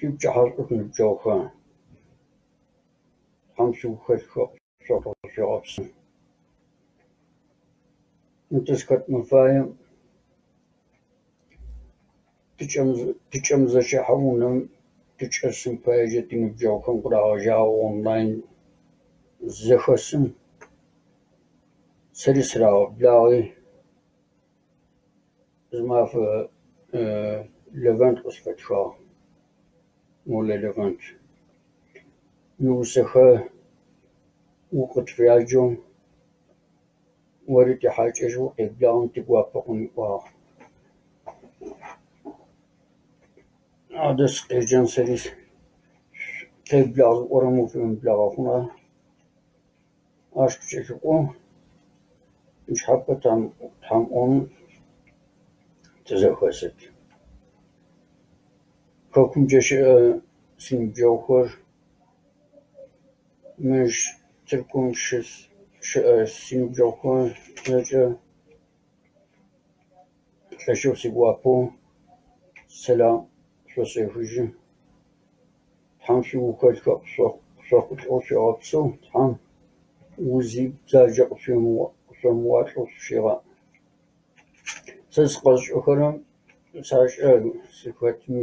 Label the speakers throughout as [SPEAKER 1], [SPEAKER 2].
[SPEAKER 1] Шъуипчыхьэ шӏух, ныбджэгъухэр! Тхьэм шъуигухэлъхэр къышъохъулӏэу шъуегъэпсэу. Мы тызхэт мэфаем тычӏэмызэщыхьэу унэм тычӏэсын паеджэ тиныбджэгъухэм къырагъэжьагъ онлайн зэхэсын. Сэри сырагъэблагъи зы мафэ Левент къысфэтхагъ, Молэ Левент. Уиусэхэр укъытфяджэу ори тихьакӏэщ укъеблагъэмэ тигуапэ хъун ыӏуагъ. Адэ сыкъеджэн сэри къеблагъ зыӏорэм уфемыблагъэ хъуна. Ащ къыкӏэлъыкӏоу нычхьапэ тхьам ӏомэ тызэхэсыт. Хэкумкӏэ щыӏэ синыбджэгъухэр, мыщ Тыркум щыӏэ синыбджэгъухэр зэкӏэ лъэшэу сигуапэу сэлам шъосэхыжьы. Тхьам шъуигухэлъхэр къышъохъулӏэу шъуегъэпсэу, Тхьам узи бзаджэ къышъомыуалӏэу шъущегъаӏ. Сэ сыкъэзышӏэхэрэм сашӏэ сыхэтми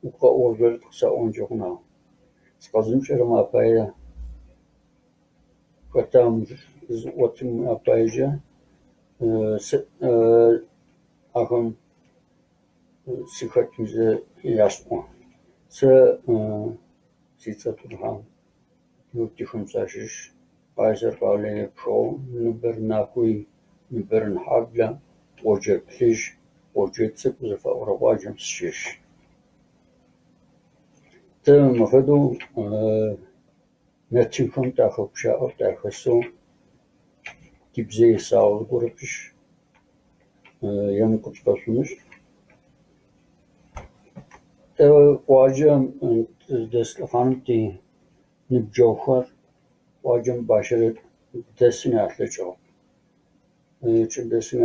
[SPEAKER 1] укъэӏожъот къысаӏонкӏи хъуна. Сыкъэзымышӏэрэм апае хэта мыр зыӏотым апаеджэ ахэм сыхэтмизэ ясӏон. Сэ сицӏэр Турхьан, Еутыхым сащыщ. Къайсэр къалэ епхыгъэу Ныбэрнакуй, Ныбэрынхьаблэ, къоджэ Плъыжь, къоджэ цӏыкӏу зыфаӏорэ къуаджэм сыщыщ. Тэ мы фэдэу нэтынхэм тахэгущыӏэу тахэсэу тибзэ есагъэу зыгорэ пышъ емыкӏу къытфэшъумышӏ. Тэ къуаджэм тыздэс лъэхъаным тиныбджэгъухэр къуаджэм бащэрэ дэсын алъэкӏыгъэп. Кӏыдэсын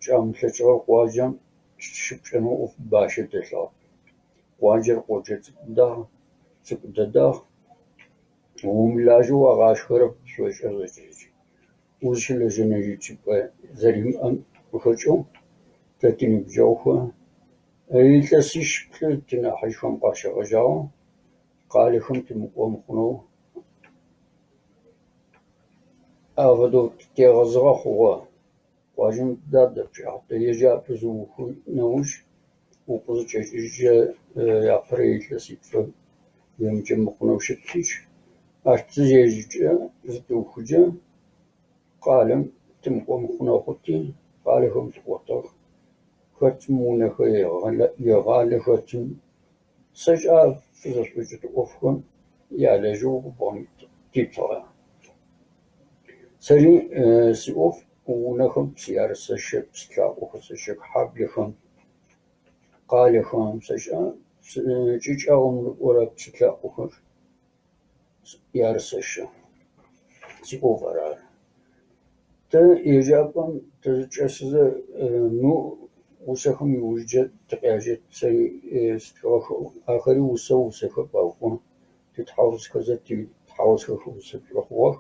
[SPEAKER 1] кӏамылъэкӏыгъэр къуаджэм щыпшӏэнэу ӏоф бащэ дэлъыгъэп. Къуаджэр къоджэ цӏыкӏу дагъ, цӏыкӏу дэдагъ. Умылажьэу уагъашхэрэп шъошӏэ зэкӏэри. Узщылэжьэнэуи чӏыпӏэ зэримыӏэм къыхэкӏэу тэ тиныбджэгъухэр илъэсищ-плӏы тинахьыжъхэм къащегъэжьагъэу къалэхэм тымыкӏо мыхъунэу афэдэу тегъэзыгъэ хъугъэ. Къуаджэм тыда дэпшӏахьт? Еджапӏэ зыухы нэуж укъызычӏэкӏыжьыкӏэ апэрэ илъэситфым уемыджэ мыхъунэу щытышъ, ащ тызежьыкӏэ зытыухыджэ къалэм тымыкӏо мыхъунэу хъути къалэхэм тыкӏотыгъ. Хэтым унэхэр егъалэ, хэтым сэшӏа фызэшӏокӏыт ӏофхэм ялэжьэу губгъом титыгъэ. Сэри сиӏоф унэхэм псы ярысэщэ, псы лъакӏохэр сэщэх хьаблэхэм, къалэхэм сэшӏа чӏы чӏэгъым рыкӏорэ псы лъакъохэр ярысэщэ. Сиӏоф арары. Тэ еджапӏэм тычӏэсызэ мы усэхэм ыужкӏэ тыкъяджэт сэри стхыгъэхэу ахэри усэ усэхэп ау кӏо тытхьаусхэзэ титхьаусхэхэ усэ тшӏохъугъэх.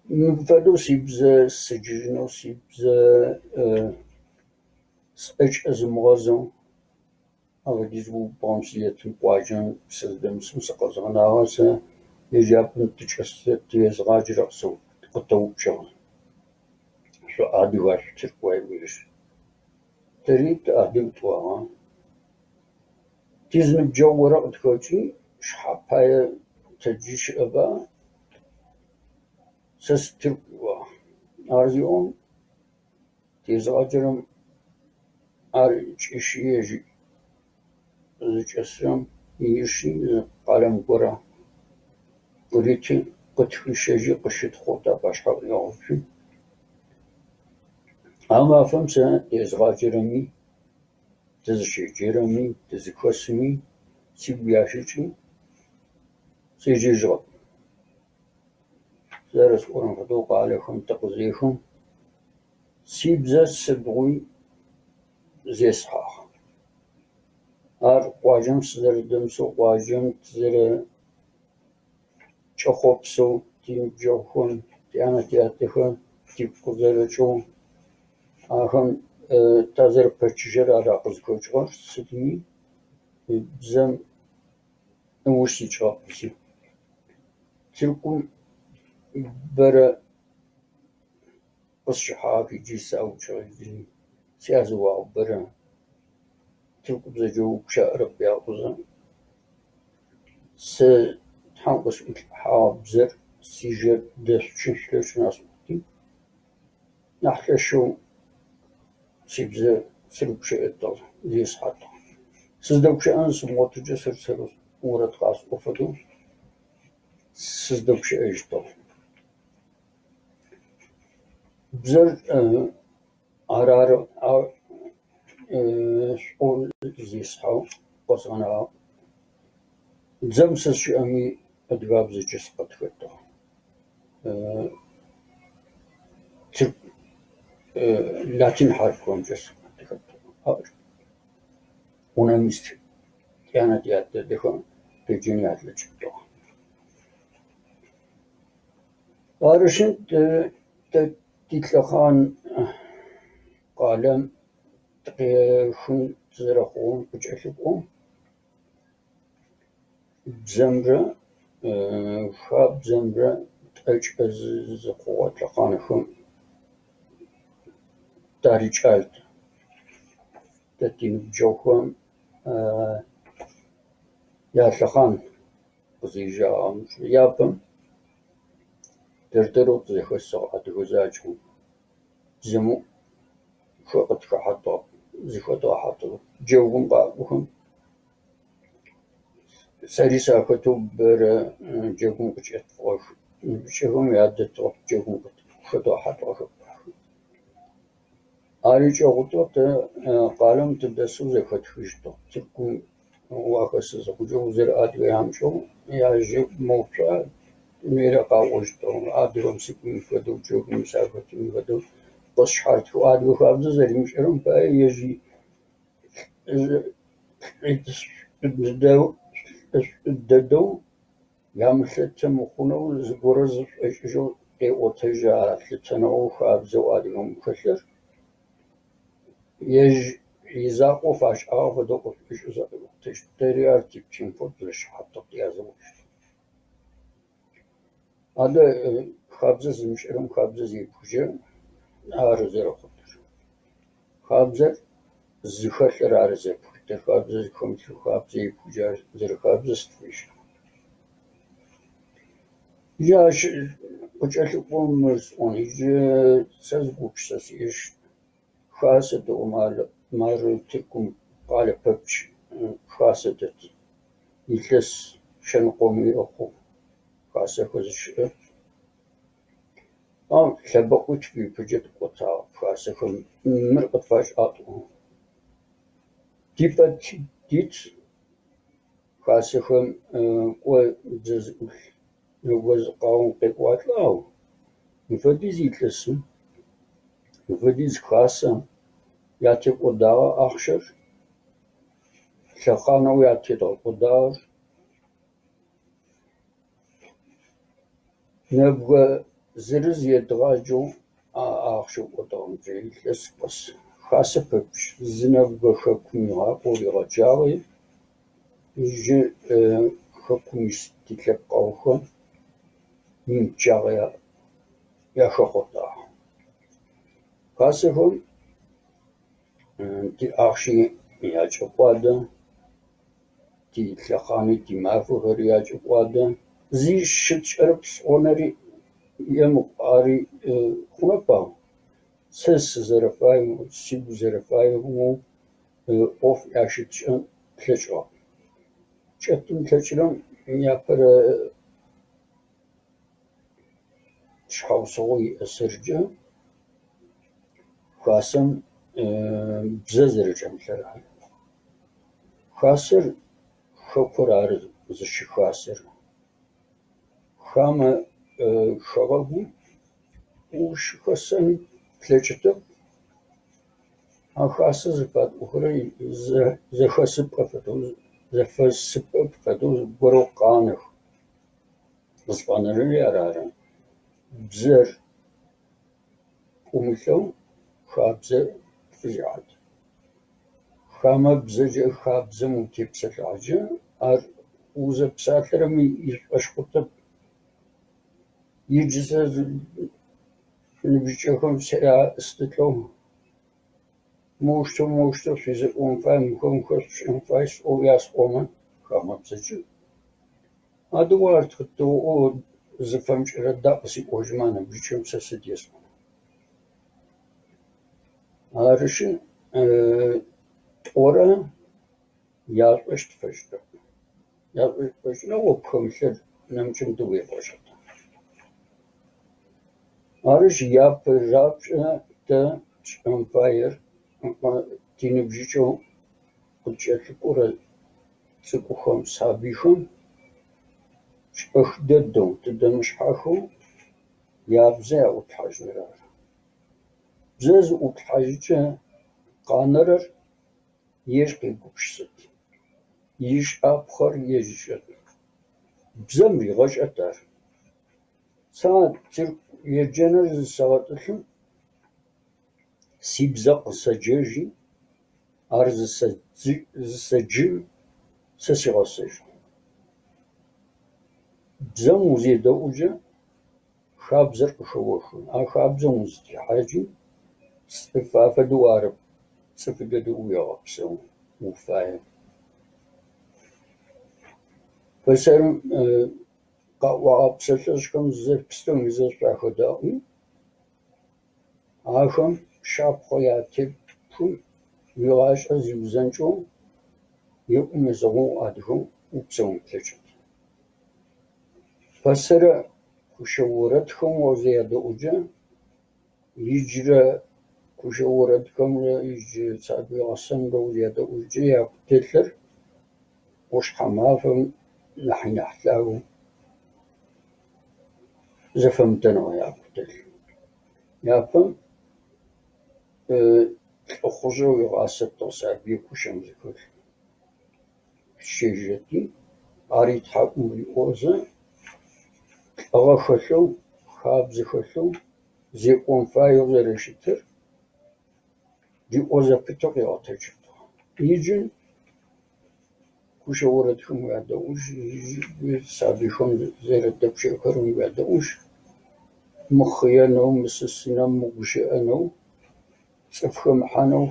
[SPEAKER 1] Мы фэдэу сибзэ сыджыжьынэу сибзэ сӏэкӏэзымыгъэзэу ау фэдиз губгъом сызетым къуаджэм сыздэмысым сыкъэзгъэнагъэр сэ еджапӏэм тычӏэсызэ тезгъаджэрэр къытэупчӏыгъ: Шъо адыга шъо тыркуа? Ыӏуи. Тэри тыадыг тӏуагъэ. Ти зы ныбджэгъу горэ къытхэкӏи шъхьэпае тэджи щыӏэба сэ сытырку ыӏуагъ. Ар зеӏом тезгъаджэрэм ар кӏищи ежь зычӏэсырэм иши къэлэм горэ къырити къытхищэжьи къыщытхъугъ тапашъхьэ къыригъэуцуи. А мафэм сэ тезгъаджэрэми, тызыщеджэрэми, тызыхэсыми сигу ящыкӏи седжэжьыгъэп. Зэрэсӏорэм фэдэу къалэхэм тыкъызехым сибзэ сыдигъуи зесхьагъ. Ар къуаджэм сызэрэдэмысэу, къуаджэм тызэрэкӏэхъопсэу, тиныбджэгъухэм, тянэ тятэхэм тыгу къызэрэкӏэу ахэм тазэрэпэчыжьэр ара къызыхэкӏыгъэр сыдми бзэм ыуж сикӏыгъэп зи. Тыркум бэрэ къысщыхьагъэх ыкӏи саукӏыгъ ыкӏи сязэуагъ бэрэ тыркубзэкӏэ угущыӏэрэп яӏозэ. Сэ тхьэм къысӏуилъхьагъ бзэр сижэ дэшъучын шъулъэкӏына сӏоти нахь лъэшэу сибзэ сырыгущыӏэтыгъ, зесхьэтыгъ. Сыздэгущыӏэн зысымыгъотыкӏэ сэр-сэрэу орэд къасӏо фэдэу сыздэгущыӏэжьытыгъ. Бзэр арары шӏоу зесхьэу къэзгъэнагъэп. Дзэм сызщыӏэми адыгабзэкӏэ сыкъэтхэтыгъ. Тырку латин хьарыфхэмкӏэ сыкъэтхэтыгъ. Ар унэм ис тянэ тятэхэм къеджэн алъэкӏытыгъ. Арышъы тэ тилъэхъан къалэм тыкъехын тызэрэхъугъэм къыкӏэлъыкӏоу бзэмрэ хабзэмрэ тӏэкӏэзы зыхъугъэ лъэхъанхэм тарикӏал тэ. Тэ тиныбджэгъухэм ялъэхъан къызежьагъэм япэм тэр-тэрэу тызэхэсыгъ адыгэ закӏэу. Бзэмыӏухэр къытхахьэтыгъэп, зыхэдгъахьэтыгъэп. Джэгум къакӏохэм сэри сахэтэу бэрэ джэгум къыкӏэтфыгъэх. Ныбжьыкӏэхэм ядэтыгъэп джэгум къыхэдгъахьэтыгъэхэп ахэр. Ари кӏэгъутыгъ тэ къалэм тыдэсэу зэхэтхыщтыгъ. Тыркум уахэсы зыхъукӏэ узэрэадыгэр ямышӏэу яжьэ мэуцуа мерэ къаӏощтыгъ. Адыгэм сыкӏон фэдэу джэгум сахэтын фэдэу къысшъхьарытхэу адыгэ хабзэ зэримышӏэрэм пае ежь лӏышӏу дыдэу лӏышӏу дэдэу ямылъытэ мыхъунэу зыгорэ зышӏошӏыжьэу къеӏотэжьы а лъытэныгъэу хабзэу адыгэм хэлъыр. Ежь изакъоу фашӏагъэ фэдэу къышӏошӏызэ къеӏотэжьы. Тэри ар типчынхэу тызэшыхьатыгъ тязэощтыгъ. Адэ хабзэ зымышӏэрэм хабзэ зепхыкӏэ ары зэрэхъутыр. Хабзэр зыхэлъыр ары зэпхытыр. Хабзэ зыхэмылъым хабзэ епхыкӏэ ар зэрэхабзэ сыд фэшӏыщт. Джы ащ къыкӏэлъыкӏоу мыр сӏон. Иджы сэ зы гупшысэ сиӏэжь. Хасэ тэӏо мары Тыркум къалэ пэпчъ хасэ дэт. Илъэс шъэныкъом ехъу хасэхэр зыщыӏэр. Ау лъэбэкъуитф ыпэкӏэ тыкӏотагъэп хасэхэм мыр къытфашӏагъ тӏоу. Типӏэ тит хасэхэм кӏо бзэ зыӏулъ нэбгырэ къекӏуалӏэ ау мый фэдиз илъэсым, мый фэдиз хасэм ятекӏодагъэ ахъщэр, лъэхъанэу ятедгъэкӏодагъэр нэбгэ зырыз едгъаджэу а ахъщэу кӏодыгъэмкӏэ илъэс къэс хасэ пэпчъ зы нэбгэ хэкум ыгъакӏоу ригъэджагъи иджы хэкум ис тилъэпкъэгъухэм мин пчъагъэ яхэхъотагъ. Хасэхэм тиахъщи якӏэкӏуадэ, тилъэхъани тимафэхэри якӏэкӏуадэ. Зи щытшӏэрэп сӏонэри емыкӏу ари хъунэп ау сэ сызэрэфаеу сыгу зэрэфаеу ӏоф ащытшӏэн тлъэкӏыгъэп. Кӏэтымылъэкӏырэм иапэрэ шъхьаусыгъоу иӏэр сэркӏэ хасэм бзэ зэрэчӏэмылъыр ары. Хасэр хэкур ары зыщыхасэр. Хамэ хэгъэгум ущыхэсэн плъэкӏытэп. А хасэ зыфатӏохэрэр зэхэсыпӏэ фэдэу, зэфэсыпӏэ фэдэу зыгорэу къанэх. Къызфанэрэри арары. Бзэр пӏумылъэу хабзэр пфызехьат. Хамэбзэкӏэ хабзэм утепсэлъыхьэкӏэ ар узэпсалъэрэм ышӏошъ хъутэп. Иджы сэ ныбжьыкӏэхэм сястылӏэу моущтэу моущтэу шъузекӏон фай, мыхэр мыхэр шъушӏэн фай сӏоу ясӏомэ хамэбзэкӏэ. Адэ о ар къытэоӏо зыфэмыкӏырэ да къысиӏожьымэ а ныбжьыкӏэм сэ сыд есӏон? Арышъы тӏорэ яшӏошъ тфэшӏырэп. Яшӏошъ пфэшӏынэу о пхэмылъыр нэмыкӏым дыуебгъэшӏэта? Арышъ япэрапшӏэ тэ тшӏэн фаер тиныбжьыкӏэу къыткӏэлъыкӏорэ цӏыкӏухэм сабыйхэм шӏэх дэдэу тыдэмышъхьахэу ябзэ яӏутлъхьажьыныр ары. Бзэ зыӏуплъхьажьыкӏэ къанэрэр ежь къегупшысэт, ишӏапхъэр ежь ышӏэт. Бзэм ригъэшӏэт ар. Сэ тырку еджэныр зысэгъэтӏылъым сибзэ къысэджэжьи ар зысэджым сэ сигъэсэжьыгъ. Бзэм узедэӏукӏэ хабзэр къыхэохы. А хабзэм узытехьэкӏи цӏыф афэдэу арэп цӏыф дэдэу уегъэпсэу уфаем. Пэсэрэм къаӏуагъэ псэлъэжъхэм зэпстэуми зэ шъуахэдаӏуи ахэм шапхъэ ятепхи уигъашӏэ зиузэнкӏэу екӏум езэгъэу адыгэу упсэун плъэкӏыт. Пэсэрэ кушъэ орэдхэм узядэӏукӏэ иджырэ кушъэ орэдхэмрэ иджырэ сабый гъэсэнрэ узядэӏукӏэ яку дэлъыр ӏошъхьэмафэм нахьи нахь лъагэу зэфэмыдэныгъэ яку дэлъ. Япэм лӏыхъужъэу ыгъасэтыгъ сабыир кушъэм зыхэлъ щежьэти ар итхьакӏум риӏозэ лӏыгъэ хэлъэу, хабзэ хэлъэу зекӏон фаеу зэрэщытыр риӏо зэпытэу къигъэтэджытыгъ. Иджы кушъэ орэдхэм уядэӏужь, сабыйхэм зэрэдэгущыӏэхэрэм уядэӏужь мыхъыенэу, мысысынэу, мыгущыӏэнэу, цӏыф хэмыхьанэу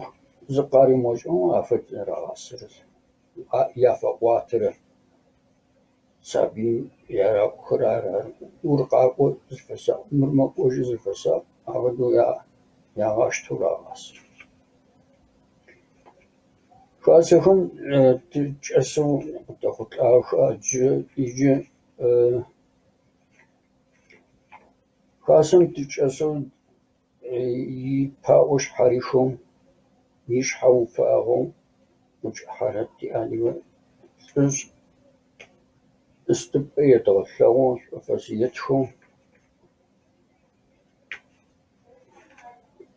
[SPEAKER 1] зыкъаримыгъэшӏэу афэд зэрагъасэрэр яфаӏуатэрэр. Сабыим яраӏохэрэр ар ары. Мыр къакӏо зыфэсакъ, мыр мэкӏожьы зыфэсакъ афэдэу ягъаштэу рагъасэ. Хасэхэм тычӏэсэу къытэхъулӏагъэх ӏаджи. Иджы хасэм тычӏэсэу ипаӏо шъхьарихэу, ишъхьэ уфагъэу къычӏэхьэрэ тиадыгэ лӏыжъ ӏыстыпӏэ едгъэлъэгъоу шӏуфэс етхэу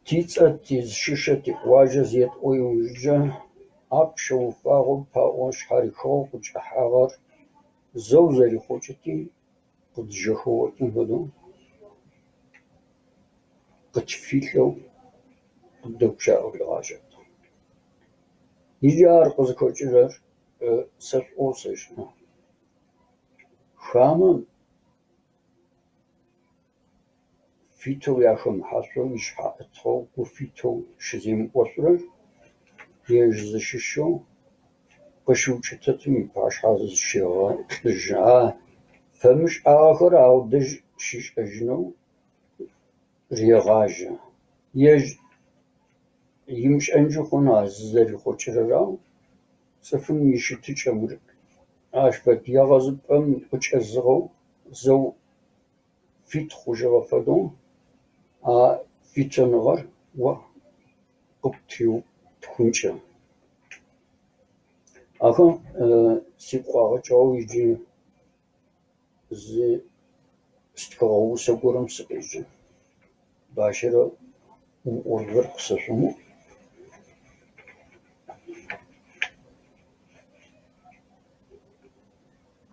[SPEAKER 1] тицӏэ, тызщыщыр, тикъуаджэ зетӏо ыужкӏэ ӏапшъэ уфагъэу паӏо шъхьарыхыгъэу къычӏэхьагъэр зэу зэрихъокӏыти къыджэхэотым фэдэу къытфилъэу къыддэгущыӏэу ригъажьэтыгъ. Иджы ар къызыхэкӏырэр сэ шӏоу сэшӏэ. Хамэм фитэу уахэмыхьашъоу ишъхьэ ӏэтыгъэу гуфитэу щыземыкӏошъурэр ежь зыщыщэу къыщыукӏытэтым ыпашъхьэ зыщегъэлӏыжьы. А фэмышӏагъэхэр аудэжь щишӏэжьынэу регъажьэ. Ежь имышӏэнкӏи хъун ар зызэрихъокӏырэр ау цӏыфым ищытыкӏэ мыр ащ фэд. Егъэзыпӏэм къычӏэзыгъэу зэу фит хъужьыгъэ фэдэу а фитыныгъэр о къыптреутхъункӏэ. Ахэм сыгу къагъэкӏыгъэу иджы зы стхыгъэ усэ горэм сыкъеджэн. Бащэрэ умыӏоржъор къысэшъумыӏу.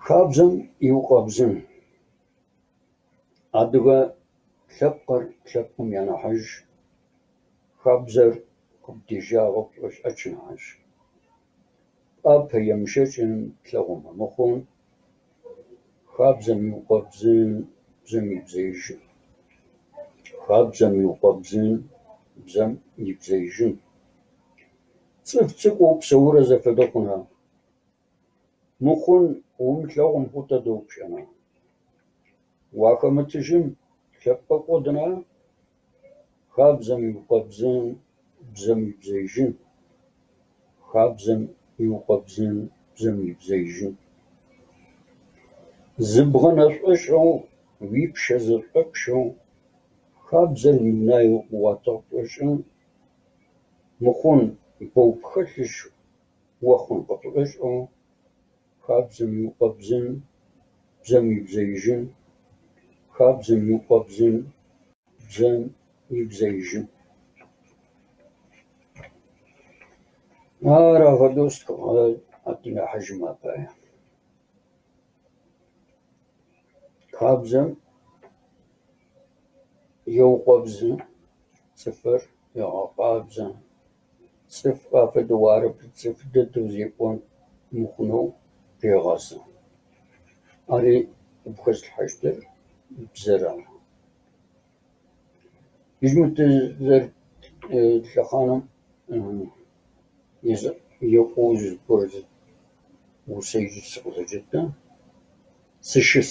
[SPEAKER 1] Хабзэм иукъэбзын. Адыгэ лъэпкъыр лъэпкъым я нахьыжь. Хабзэр къыбдежьагъэу пшӏошӏэчъы нахьыжъ. Пӏапэ емыщэкӏын плъэгъумэ мыхъун. Хабзэм иукъэбзын бзэм ибзэижьын. Хабзэм иукъэбзын бзэм ибзэижьын. Цӏыф цӏыкӏоу псэурэ зэфэдэ хъуна? Мыхъун умылъэгъу мыхъоу тэдэ упщыӏэна? Уахэмытыжьын лъэпкъыр кӏодына? Хабзэм иукъэбзын бзэм ибзэижьын. Хабзэм иукъэбзын бзэм ибзэижьын. Зыбгъэнэшӏошӏэу уипщэ зэшӏопщэу хабзэр уиунаеу къыуатыгъ пшӏошӏы. Мыхъун боу пхэлъышъ охъун къыпшӏошӏэу хабзэм иукъэбзын бзэм ибзэижьын. Хабзэм иукъэбзын бзэм ибзэижьын. Ар афэдэу стхыгъэ тинахьыжъмэ апае. Хабзэм еукъэбзы цӏыфыр, егъэкъабзэ. Цӏыф афэдэу арэп цӏыф дэдэу зекӏон мыхъунэу регъэсэ. Ари къыпхэзылъхьащтыр бзэр ары. Иджы мы тызэрыт лъэхъаным екӏоу зыгорэ усэ иджы сыкъызэджэта сыщыс.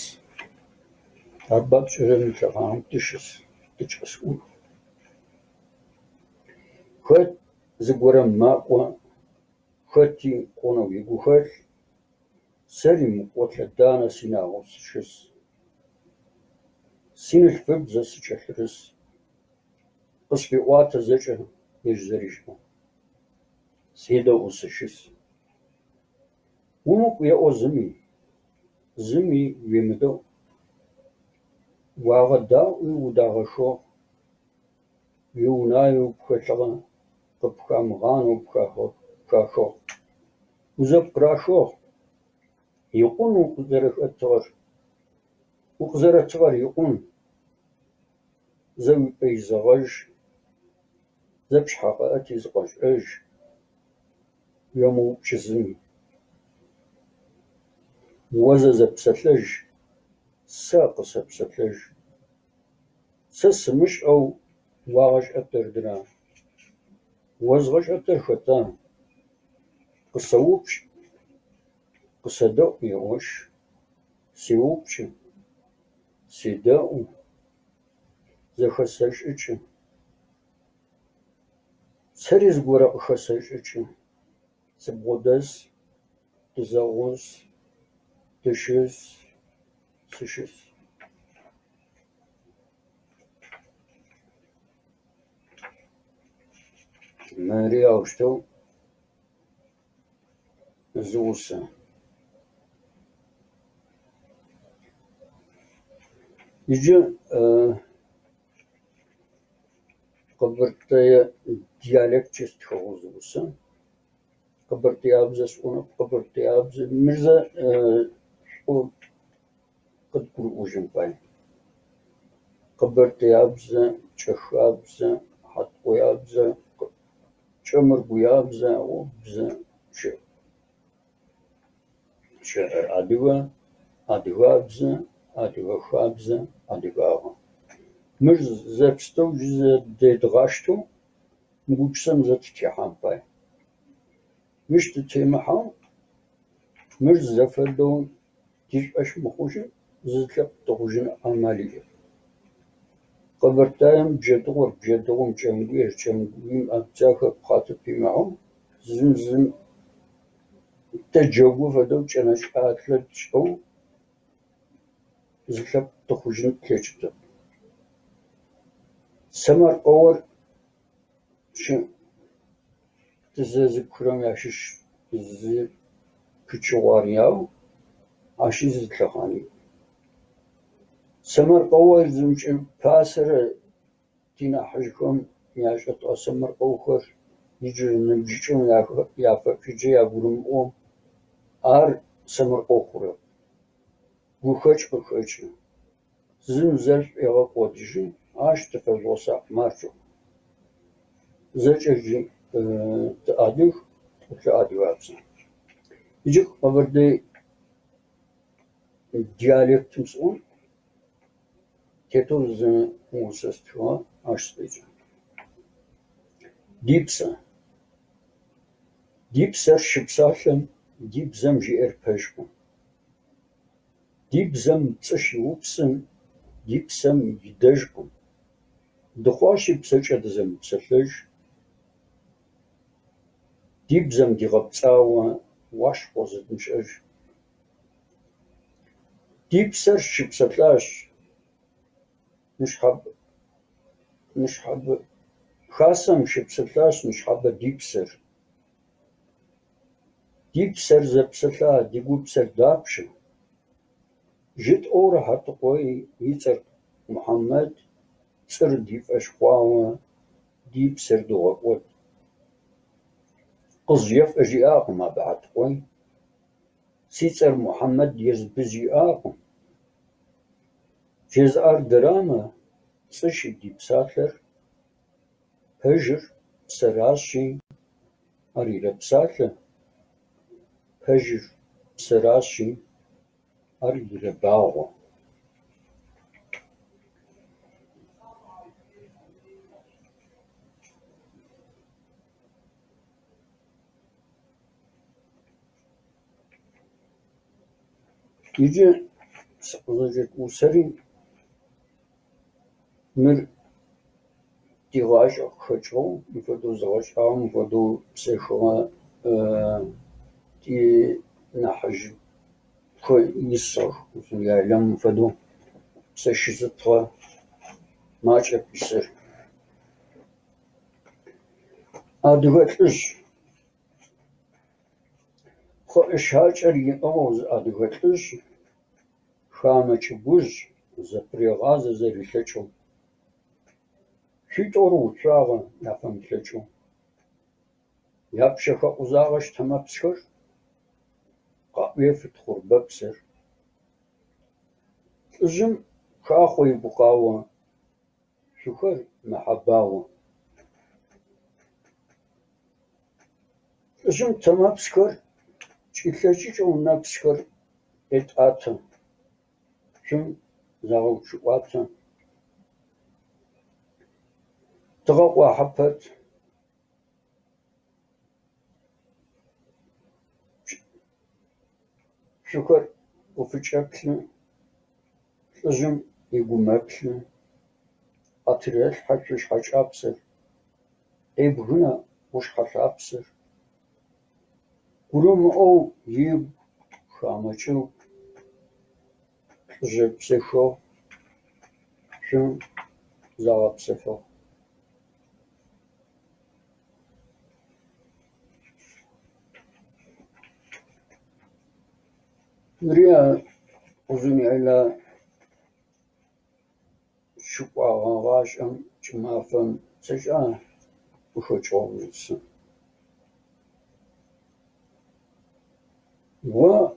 [SPEAKER 1] Арба тшӏэрэр мы лъэхъаным тыщыс, тычӏэс. Хэт зыгорэм макӏо, хэти кӏонэу игухэлъ. Сэри мыкӏо лъэданэ синагъэу сыщыс. Синыдэлъфыбзэ сыкӏэлъырыс. Къысфеӏуатэ зэкӏэ ежь зэришӏэу. Седэӏу сыщыс. Умыкӏу еӏо зыми, зыми уемыдэӏу. Уагъэдаӏуи удагъэхыгъ. Уиунаеу пхэлъыгъэ къыпхамыгъанэу пхахыгъ. Узэпкъырахыгъ. Икъун укъызэрэхэтыгъэр. Укъызэрэтыгъэр икъун. Зэ уипӏэ изэгъэжь. Зэ пшъхьэ къэӏэти зыкъэшӏэжь. Уемыупчӏ зыми. О зэ зэпсэлъэжь, сэ къысэпсэлъэжь. Сэ сымышӏэу уагъэшӏэтэрдыра? Озгъэшӏэтэр хэта? Къысэупчӏ, къысэдэӏу еӏошъ. Сеупчӏы, седэӏу, зэхэсэшӏыкӏы. Сэри зыгорэ къыхэсэшӏыкӏы. Сыбгъодэс, тызэгъус, тыщыс, сыщыс. Мыри аущтэу зы усэ. Иджы къэбэртэе диалекткӏэ стхыгъэу зы усэ. Къэбэртэябзэ сӏонэп, къэбэртэябзэ мыр зэ шӏоу къыдгурыӏожьын фай. Къэбэртэябзэ, кӏэхабзэ, хьаткъоябзэ, кӏэмыргуябзэ аӏоу бзэ щыӏ. Щыӏэр адыгэ, адыгабзэ, адыгэ хабзэ, адыгагъэ. Мыр зэпстэу джы зэдедгъаштэу мы гупшысэм зэ тытехьан фай. Мыщ тытемыхьэу мыр зэфэдэу тишӏошъ мыхъужьын зы лъэпкъ тыхъужьын амал иӏэп. Къэбэртаем бжъэдыгъур, бжъэдыгъум кӏэмгуер, кӏэмгуем абдзахэр пхъатэ пимыхьэу зым зым тэджэгу фэдэу кӏэнэкӏалъэ тшӏэу зы лъэпкъ тыхъужьын тлъэкӏытэп. Сэмэркъэур щыӏ. Тызэзыпхырэм ящыщ зы пычыгъу ари ау ащи зы лъэхъан иӏ. Сэмэркъэур зымкӏэ пасэрэ тинахьыжъхэм яшӏэтыгъэ сэмэркъэухэр иджырэ ныбжьыкӏэм яфэпшӏыджэ ягурымыӏоу ар сэмэркъэу хъурэп. Гухэкӏ къыхэкӏы. Зым зыр шӏуегъэкӏодыжьы, ащ тыфэжъугъэсакъ марджэӏу. Зэкӏэ джы тыадыг, тӏулъэ адыгабзэ. Иджы къэбэрдей диалектым сӏон тетэу зы усэ стхыгъэ, ащ сыкъеджэн. Ди псэ. Ди псэр щыпсалъэм ди бзэм жиӏэр пэжкъым. Ди бзэм пцӏы щиупсым ди псэм идэжкъым. Дыхъуащи псэкӏэ дызэмыпсэлъэж. Ди бзэм дигъэпцӏауэ уащхъуэ зыдмыщӏэж. Ди псэр щыпсэлъащ ныщхьэбэ хасэм щыпсэлъащ ныщхьэбэ ди псэр. Ди псэр зэпсэлъа ди гупсэр дапщэ? Жытӏэурэ Хьэтыкъуей и цӏэр Мухьэмэд, пцӏыр ди фӏэщ хъуауэ ди псэр догъэкӏуэд. Къызжефӏэ жиӏакъым абы Хьэтыкъуей, си цӏэр Мухьэмэд езбы жиӏакъым. Жезыӏар дэрамэ, пцӏыщи ди псалъэр, пэжыр псэращи, ар ирэпсалъэ, пэжыр псэращи, ар ирэбагъуэ. Иджы сыкъызэджэт усэри мыр ди гъащӏэ къыхэкӏыгъэу, мыпхуэдэу зыгъэщӏагъуэ, мыпхуэдэу псэхыгъэ ди нэхъыжьхэр исыгъ Узун-Яйлэм фэдэу псэ щызытыгъэ макӏэп исыр. Адыгэ лӏыжь. Пхъэӏэщакӏэр иӏыгъыу зы адыгэ лӏыжь хамэ чӏыгужъ зэпырегъазэ зэрилъэкӏэу. Цуитӏур уцуагъэ яфэмылъэкӏэу. Япшъэ хэкъузагъэшъ тэмэпсхэр, къаӏуефы тхъурбэпсыр. Лӏыжъым хахъо игукъао, цухэр мэхьэбао. Лӏыжъым тэмэпсхэр кӏилъэкӏыкӏэу нэпсхэр къетӏатэ, цум загъэучъыӏуатэ. Тыгъэ къуахьэ пэт. Цухэр къыфычӏэплъы, лӏыжъым ыгу мэплъы, къатырелъхьэ цушъхьэ кӏапсэр, къебгынэ къушъхьэ лъапсэр. Гурымыӏоу игу хамэ чӏыгу лӏыжъыр псэхыгъ, цум загъэпсэфыгъ. Мыри Узун-Яйла щыкӏуагъэ гъашӏэм кӏымафэм сэшӏа къыхэкӏыгъэу усэ. О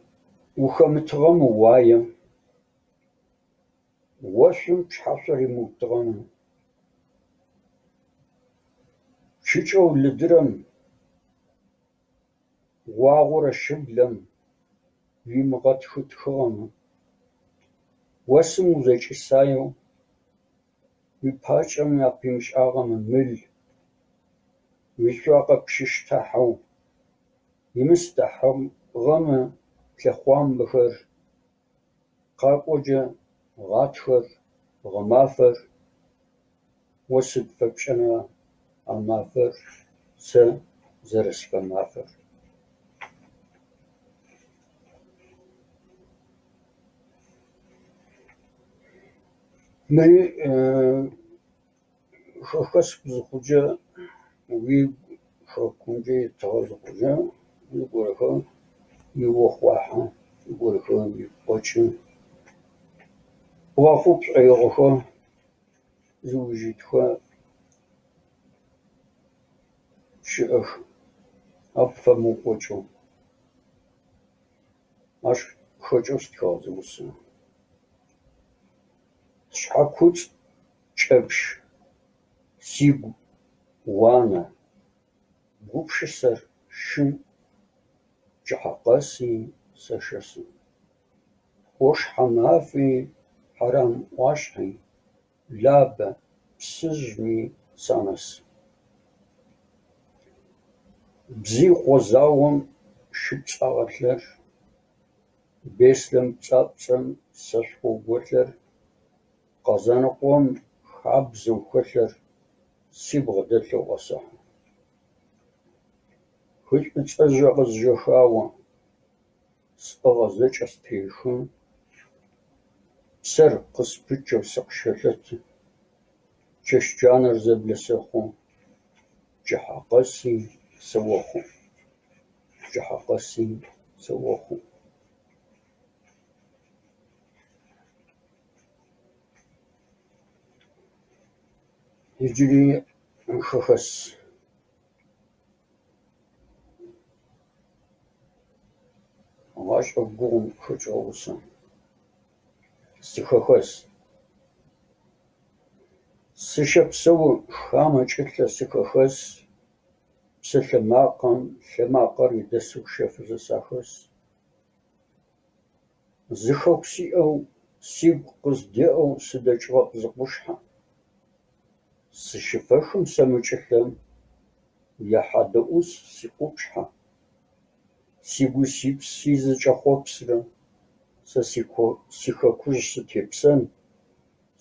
[SPEAKER 1] ухэмытыгъэмэ уаем, ошъум пшъхьашъо римыутыгъэмэ, пчыкӏэу лыдырэм, уагъорэ шыблэм уимыгъэтхытхыгъэмэ, осым узэкӏисаеу уипакӏэмэ апимышӏагъэмэ мыл, уицуакъэ пщыштахьэу имыстыхьыгъэмэ плъэхъуамбэхэр, къакӏоджэ гъатхэр, гъэмафэр, о сыд фэпшӏэна а мафэр сэ зэрэсфэмафэр. Мыри хэхэс узыхъуджэ уигу хэкумкӏэ етыгъэ зыхъуджэ зыгорэхэр иохъуахьы, зыгорэхэр уигу къэкӏы. Бгъэхъу пшӏоигъохэр зыуж итхэ щыӏэх, ау пфэмыукӏочӏэу. Ащ къыхэкӏэу стхыгъэ зы усэ. Сшъхьэкуцӏ кӏэпщ, сыгу уанэ, Гупшысэр шым, пчыхьэ къэси сэшэсы. Ӏошъхьэмафи, Хьарам ӏуашъхьи, Лабэ, Псыжъми санэсы. Бзыикъо заом щыпцӏагъэ лъэр, Беслъэн пцӏапцӏэм сэшхоу голъыр, Къэзанэкъом хабзэу хэлъыр сибгъэ дэлъэу къэсэхьы. Хы Шӏуцӏэжъыр къызжэхао, сӏыгъэ зэкӏэ стехы, Псэр къыспыкӏэу сыкъыщэлъэты, Чэщ джанэр зэблэсэхъу, Пчыхьэ къэси сэохъу, Пчыхьэ къэси сэохъу. Иджыри хэхэс. Гъашӏэ гугъум къыхэкӏыгъэ усэ. Сыхэхэс. Сыщэпсэу хамэ чӏылъэ сыхэхэс, Псэлъэ макъэм лъэмакъэр идэсыушъэфызэ сахэс. Зы хэку сиӏэу сигу къыздеӏэу сыдэкӏыгъэп зы къушъхьэ. Сыщыфэхым сэ мы чӏылъэм ихьадэӏус сикъупшъхьэ. Сигуи сипси зыкӏэхъопсырэ сэ сихэкужъ сытепсэн,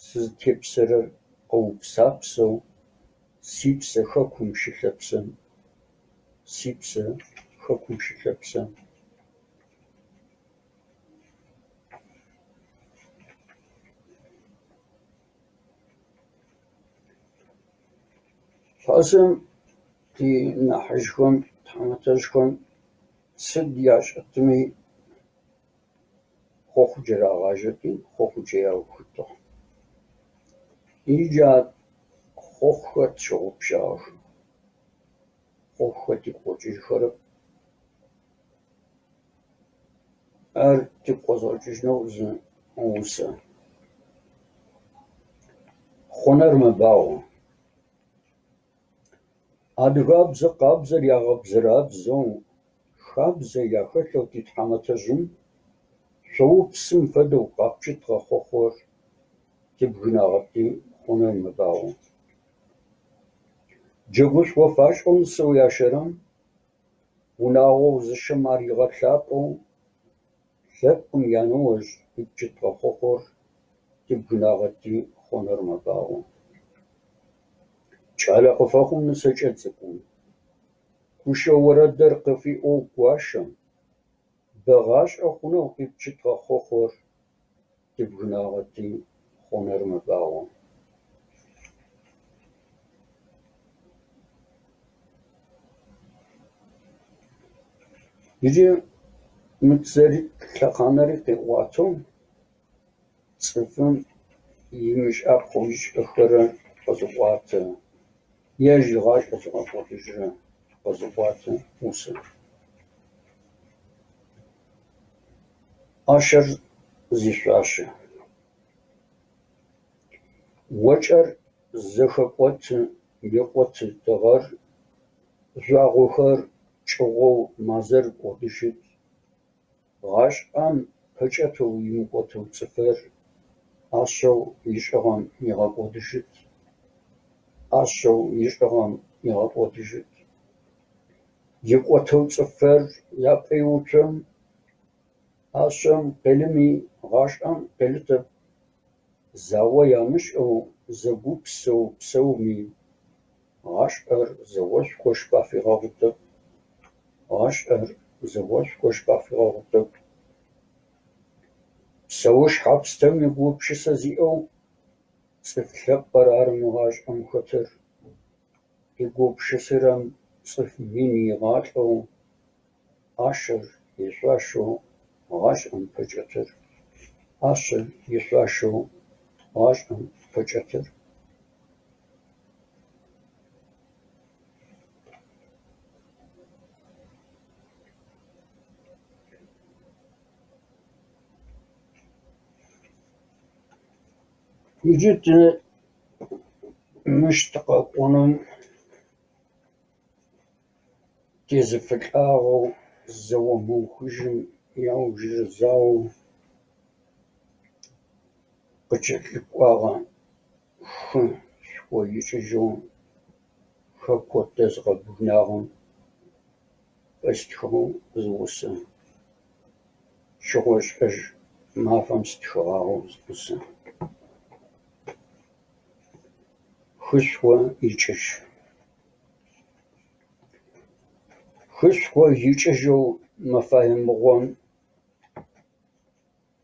[SPEAKER 1] Сызытепсэрэр къэупсапсэу сипсэ хэкум щылъэпсэн, Сипсэ хэкум щылъэпсэн. Пасэм ти нахьыжъхэм, тхьаматэжъхэм сыд яшӏэтыми хъохъукӏэ рагъажьэти хъохъукӏэ яухытыгъ. Иджы а хъохъухэр тщыгъупшагъэх. Хъохъухэр тыгу къэкӏыжьыхэрэп. Ар тыгу къэзгъэкӏыжьынэу зы усэ. Хъонэр мэбагъо. Адыгабзэ къабзэр ягъэбзэрабзэу, хабзэ яхэлъэу титхьаматэжъым шъоупсым фэдэу къапчъытыгъэ хъохъур тыбгынагъэти хъонэр мэбагъо. Джэгушхо фашӏэу нысэу ящэрэм, унагъоу зыщэм ар игъэлъапӏэу, лъэпкъым яныожъ къипчъытыгъэ хъохъур тыбгынагъэти хъонэр мэбагъо. Кӏалэ къыфэхъум нысэкӏэ цӏыкӏум, кушъэ орэдыр къыфиӏоу гуащэм, бэгъашӏэ хъунэу къипчъытыгъэ хъохъур тыбгынагъэти хъонэр мэбагъо. Иджы мы тызэрыт лъэхъанэри къеӏуатэу цӏыфым имышӏапхъэу ышӏэхэрэр къэзыӏуатэ, ежь игъашӏэ зыгъэкӏодыжьырэ къэзыӏуатэ усэ. ӏашэр зишъуашэ. Окӏэр зэхэкӏоты, екӏоты тыгъэр, Жъуагъохэр кӏыгъоу мазэр кӏодыжьыт. Гъашӏэм пэкӏэтэу имыкӏотэу цӏыфыр ӏашэу ышӏыгъэм игъэкӏодыжьыт. ӏашэу ышӏыгъэм игъэкӏодыжьыт. Икӏотэу цӏыфыр япӏэ иуцом, ӏашэм къелыми гъашӏэм къелытэп. Зао ямышӏэу зэгупсэу псэуми, Гъашӏэр зэошхошъ къафигъэгъутэп. Гъашӏэр зэошхошъ къафигъэгъутэп. Псэушъхьэ пстэуми гупшысэ зиӏэу цӏыф лъэпкъыр ары мы гъашӏэм хэтыр. Къыугупшысырэм цӏыф мин игъалӏэу, ӏашэр ишъуашэу гъашӏэм пэкӏэтыр. ӏашэр ишъуашэу гъашӏэм пэкӏэтыр. Иджы тэ мыщ тыкъэкӏоным тезыфылӏагъэу зэо мыухыжьым иаужырэ заоу къыкӏэлъыкӏуагъэ хы шӏой икӏыжьэу хэкур тэзгъэбгынагъэм фэстхыгъэу зы усэ. Шъыгъо-шӏэжь мафэм стхыгъагъэу зы усэ. Хышъхо икӏыжь. Хышъхо икӏыжьэу мэфае мыгъом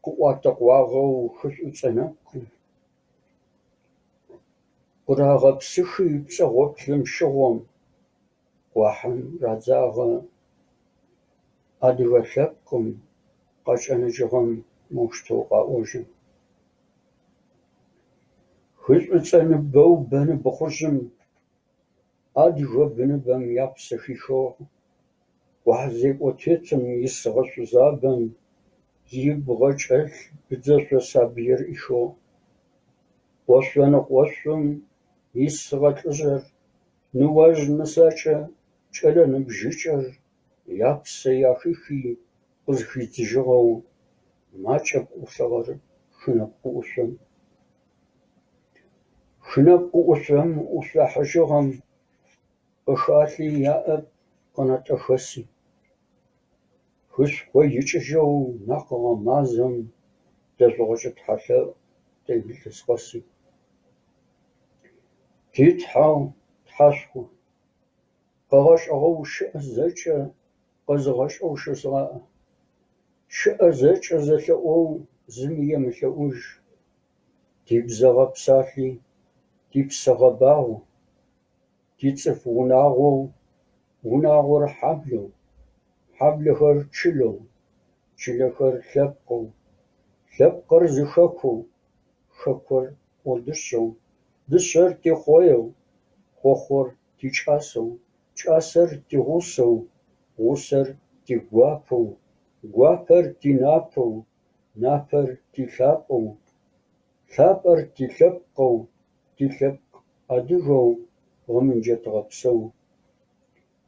[SPEAKER 1] къыӏуатэкъуагъэу хы Шӏуцӏэ нэпкъым къырагъэпсыхи пцӏэгъоплъым шыгъом къуахьым радзагъэ адыгэ лъэпкъым къакӏэныжьыгъэм моущтэу къаӏожьы. Хы Шӏуцӏэ ныбэу бэны быхъужъым адыгэ быныбэм япсэ хихыгъ. Къухьэзекӏо тетым исыгъэ шъузабэм ибгъэ кӏэлъ быдзэшъо сабыир ӏихыгъ. Къошъо ныкъошъум исыгъэ лӏыжъыр, ныожъ, нысакӏэ, кӏэлэ ныбжьыкӏэр япсэ ахихи къызхидзыжьыгъэу макӏэп ӏулъыгъэр хы нэпкъы ӏушъом. Хы нэпкъы ӏушъом ӏушъуахьыжьыгъэм къэхалъи яӏэп къэнэтӏэхэси. Хышъхо икӏыжьэу накъыгъэ мазэм тэжъугъэшӏы тхьэлъэӏу тэ илъэс къэси. Ти Тхьэу Тхьэшху, къэгъэшӏыгъэу щыӏэ зэкӏэ къэзыгъэшӏэу щысыгъэ щыӏэ зэкӏэ зэлъэӏоу зыми емылъэӏужь. Тибзэ гъэпсалъи, типсэ гъэбагъу, тицӏыф унагъоу, унагъор хьаблэу, хьаблэхэр чылэу, чылэхэр лъэпкъэу, лъэпкъыр зы хэкоу, хэкур ӏо дышъэу, дышъэр тихъоеу, хъохъур тикӏасэу, кӏасэр тигъусэу, гъусэр тигуапэу, гуапэр тинапэу, напэр тилъапӏэу, лъапӏэр тилъэпкъэу, тилъэпкъ адыгэу гъэмынджэ тыгъэпсэу.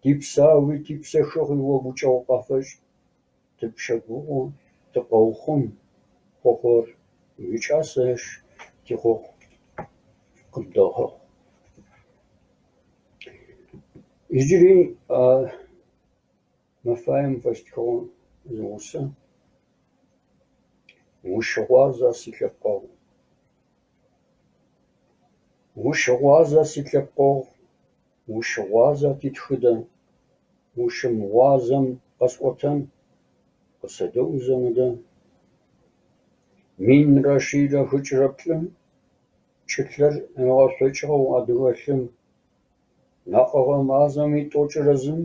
[SPEAKER 1] Типсауи типсэхыгъи о гукӏэгъу къафэшӏ, тыпщэгугъу, тыкъэухъум, хъохъур уикӏасэшъ тихъохъу къыбдэгъэхъу. Иджыри мэфаем фэстхыгъэу зы усэ. Ущыгъуаза силъэпкъэгъу? Ущыгъуаза силъэпкъэгъу? Ущыгъуаза титхыдэ? Ущымыгъуазэм къэсӏотэн, къысэдэӏу зэ мыдэ. 1143-м чӏылъэр ыгъэшъокӏыгъэу адыгэ лъым накъыгъэ мазэм и 11-м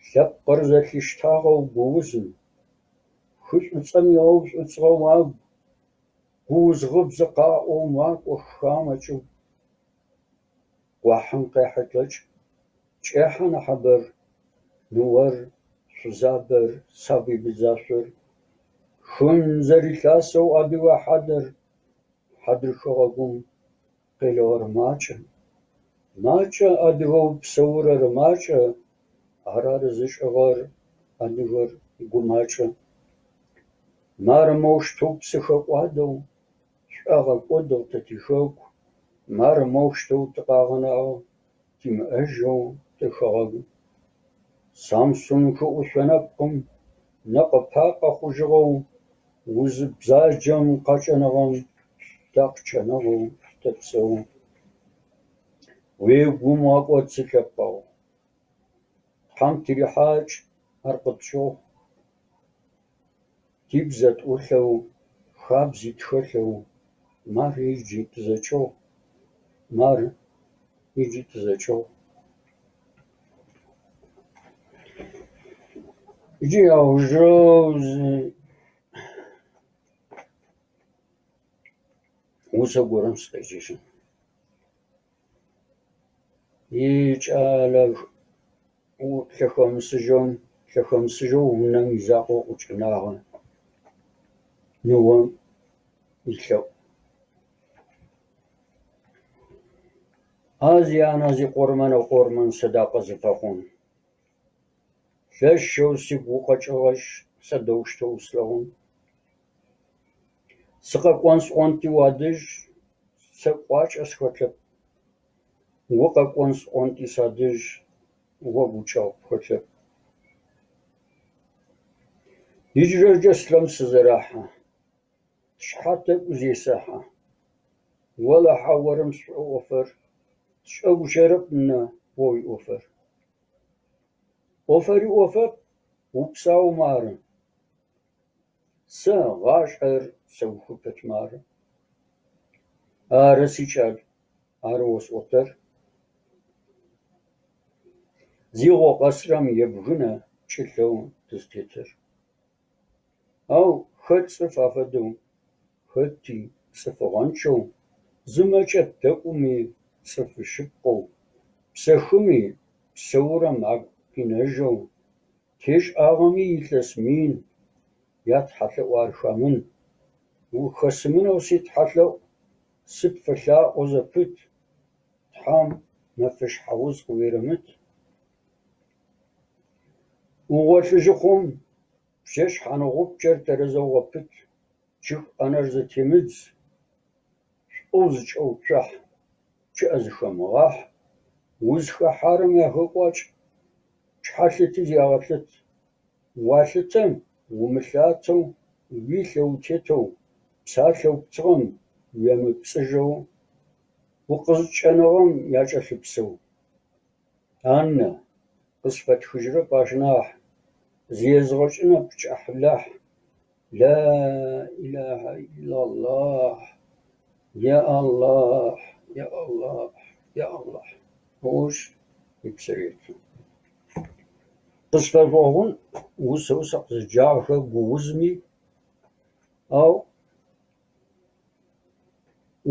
[SPEAKER 1] лъэпкъыр зэлъиштагъэу гуузым, хы Шӏуцӏэм ыгъэушӏуцӏыгъэу агу, гууз гъыбзэ къаӏоу макӏох хамэ чӏыгу. Къуахьым къехьылъэкӏ, кӏехьэ нахьыбэр, ныор, шъузабэр, сабый быдзашъор. Хым зэрилъасэу адыгэ хьадэр, хьадрыхэ гъогум къелыгъэр макӏэ. Макӏэ адыгэу псэурэр макӏэ, арары зышӏыгъэр адыгэр гумакӏэ. Мары моущтэу псыхэкӏуадэу тшӏуагъэкӏодыгъ тэ тихэку, мары моущтэу тыкъагъэнагъ тимыӏэжьэу тэ хэгъэгу. Самсун хыӏушъо нэпкъым нэкъэ-пакъэ хъужьыгъэу узы бзаджэм къакӏэныгъэм такъыкӏэныгъэу тэпсэу. Уигу умыгъэкӏод, силъэпкъэгъу, Тхьэм тырихьакӏ, ар къытщохъу. Тибзэ тӏулъэу, хабзи тхэлъэу мары иджы тызэкӏыгъу, мары иджы тызэкӏыгъу. Иджы аужырэу зы усэ горэм сыкъеджэжьын. Икӏалэ лъэхэмысыжьэу унэм изакъоу къыкӏэнагъэ ныом илъэӏу. А зианэ зикъормэнэу къормэн сэдакъэ зыфэхъун. Лъэшэу сыгу укъэкӏыгъэшъ сэдэущтэу услъэгъун. Сыкъэкӏон сӏонти уадэжь сэ кӏуачӏэ схэлъэп. Укъэкӏон сӏонти садэжь о гукӏэгъу пхэлъэп. Ижърэкӏэ слъэм сызэрэхьэ, сшъхьэ тӏэкӏу зесэхьэ. Олахьэ орым сшӏоӏофэр, сшӏэгущэрэп нынэ о уиӏофэр. ӏофэри ӏофэп, упсаумэ ары. Сэ гъашӏэр сэухы пэтмэ ары. Ары, сикӏал, ары осӏотэр. Зигъо къэсрэм ебгынэ чӏылъэу тызтетыр. Ау хэт цӏыф афэдэу, хэти цӏыфыгъэнчъэу, зы мэкӏэ тэкӏуми цӏыфы шъыпкъэу, псэхыми псэурэм агу къинэжьэу, тешӏагъэми илъэс мин ятхьалъэӏу ар хамын. Ухэсымынэу ситхьалъэӏу сыпфэлъаӏо зэпыт, Тхьам мэфэ шъхьэуз къыуерэмыт. Угъолъыжьы хъум пчъэ шъхьаныгъупчъэр тэрэзэу гъэпыт, чъыг ӏанэр зэтемыдз, шӏоу зычӏэуцуахь, чъыӏэ зыхэмыгъахь, узхэхьарэм яхэкӏуакӏ, пшъхьэ лъыти зягъэлъыт. Уалъытэм умылъатэу, уилъэ утетэу, псалъэу птыгъэм уемыпцӏыжьэу, укъызкӏэныгъэм якӏэлъыпсэу. Анна, къысфэтхыжьырэп ащ нахь, зи езгъэкӏынэп кӏахьлахь. Ла-илахьа иллаллахь, я Аллахь, я Аллахь, я Аллахь. Ыӏошъ ыпсэ реты. Къысфэжъугъэгъун усэу сыкъызэджагъэхэр гуузми, ау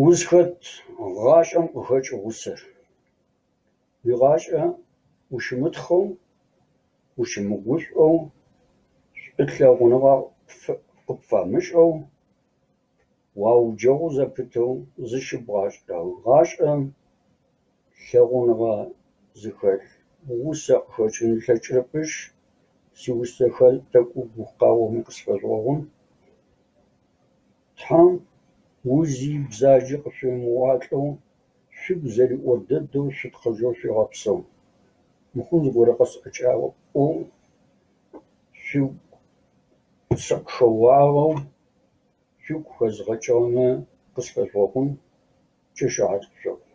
[SPEAKER 1] узхэт гъашӏэм къыхэкӏы усэр. Уигъашӏэ ущымытхъэу, ущымыгушӏоу, шӏулъэгъуныгъэ къыпфамышӏэу, уауджэгъу зэпытэу зыщыбгъашӏэрэ гъашӏэм лъэгъуныгъэ зыхэлъ усэ къыхэкӏын ылъэкӏырэпышъ, сиусэхэр тӏэкӏу гукъаоми къысфэжъугъэгъун. Тхьам узи бзаджи къышъуемыуалӏэу, шъугу зэриӏо дэдэу шъутхъэжьэу шъуегъэпсэу. Мыхъун зыгорэ къысӏэкӏаӏоу шъугу сыкъыхэуагъэу, шъугу хэзгъэкӏыгъэмэ къысфэжъугъэгъун, чэщ рэхьат къышъокӏу.